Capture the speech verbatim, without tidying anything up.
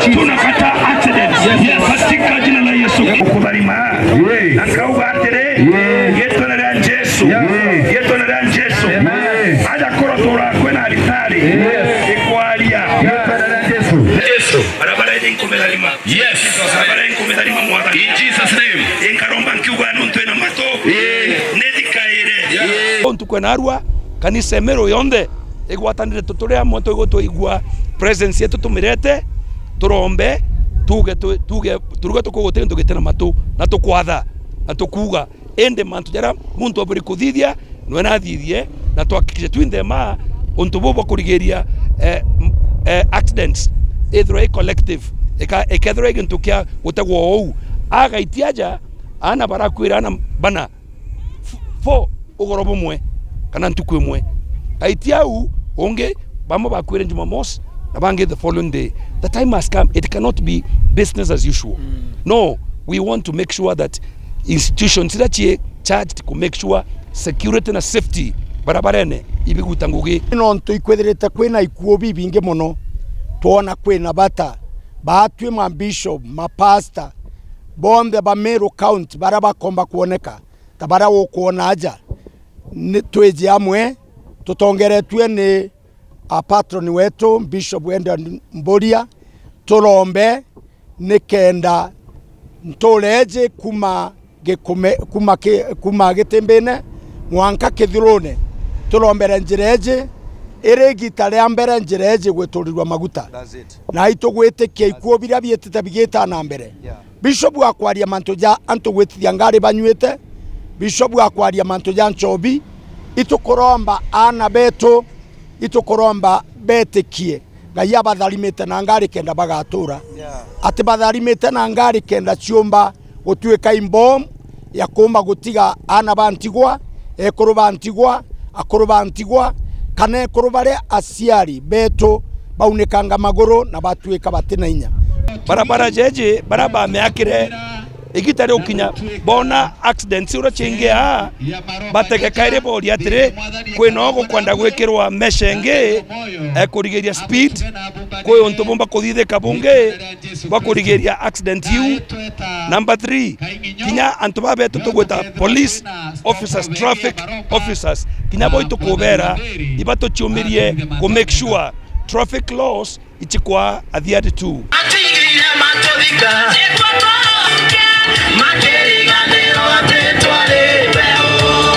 Tunakataa accidents. Yes. Katika jina la Yesu. Ukutharima. Yeah. Na nkauga atiri, yeah, gitwene ria Jesu. Yeah. Gitwene ria Jesu. Amen. Aja kurotura kwina aritari. Yes. Ikwaria. Gitwene ria Jesu. Jesu. Barabara iji nkumitharima. Yes. Barabara iji nkumitharima, Mwathani. In Jesus' name. Inkaromba nkiuga nuntu ina matu. Yeah. Nithikaire. Yeah. Ntuku ena arua, kanisa emeru yonthe igwatanire, tu-, turi amwe twigutwigua presence yetu tumirete, turombe, tuge tu-, tuge, turuge tukuguti gintu giti na matu, na tukwatha, na tukuuga, indi mantu jaria muntu aburi kuthithia, nwe nathithie, na twakikishe twinthema untu buu bwa kurigiria, eh, m-, eh, accidents, ithirwa i collective, ika-, ikethirwa i gintu kia gutegwa ou. Agaitia aja, aana barakwira, aana bana, f-, four ugoro bumwe, kana ntuku imwe. Aiti au, ungi, bamwe bakwire Jumamosi, na bangi the following day. The time has come, it cannot be business as usual. Mm. No, we want to make sure that institutions iria cii charged ku make sure security na safety barabarene ibiguta ngugi. Nontu ikwithirite kwina ikuo bibingi mono, twona kwina bata, baatwi ma bishop, ma pastor, bonthe ba Meru County baria bakomba kwoneka, ta baria ukwona aja, ni twiji amwe, tutongeretue ni a patron wetu, Bishop Edward Mburia, turombe nikenda ntuura iji kuma Gikume-, kuma ki-, kuma Gitimbine mwanka Kithurune, turombere njira iji, iri igita ria mbere njira iji gwiturirua maguta. That's it. Na itugwitikia ikuo biria biitite bigita na mbere. Yeah. Bishop akwaria mantu ja antu gwitithia ngari banyuite, Bishop akwaria mantu ja nchobi, itukuromba aana betu, itukuromba betikie Ngai abatharimite na ngari kenda bagatura. Yeah. Ati batharimite na ngari kenda ciumba gutuika imbom ya kuumba gutiga aana ba ntigwa, ekuru ba ntigwa, akuru ba ntigwa, kana ekuru baria aciari betu baunikanga maguru na batuika batina inya. Barabara jeji, baria bamiakire, igita rigukinya, bona accidents uria ciingia, bategeka iri boria atiri, kwina ugukwenda gwikirwa mesh ingi, ekurigiria speed, kwi untu bumba kuthithika bungi bwa kurigiria accident iu. Number three, kinya antu babetu tugwita police officers, traffic officers, kinya bo itukubera ibatuciumirie ku make sure traffic laws ichikwa adhered to.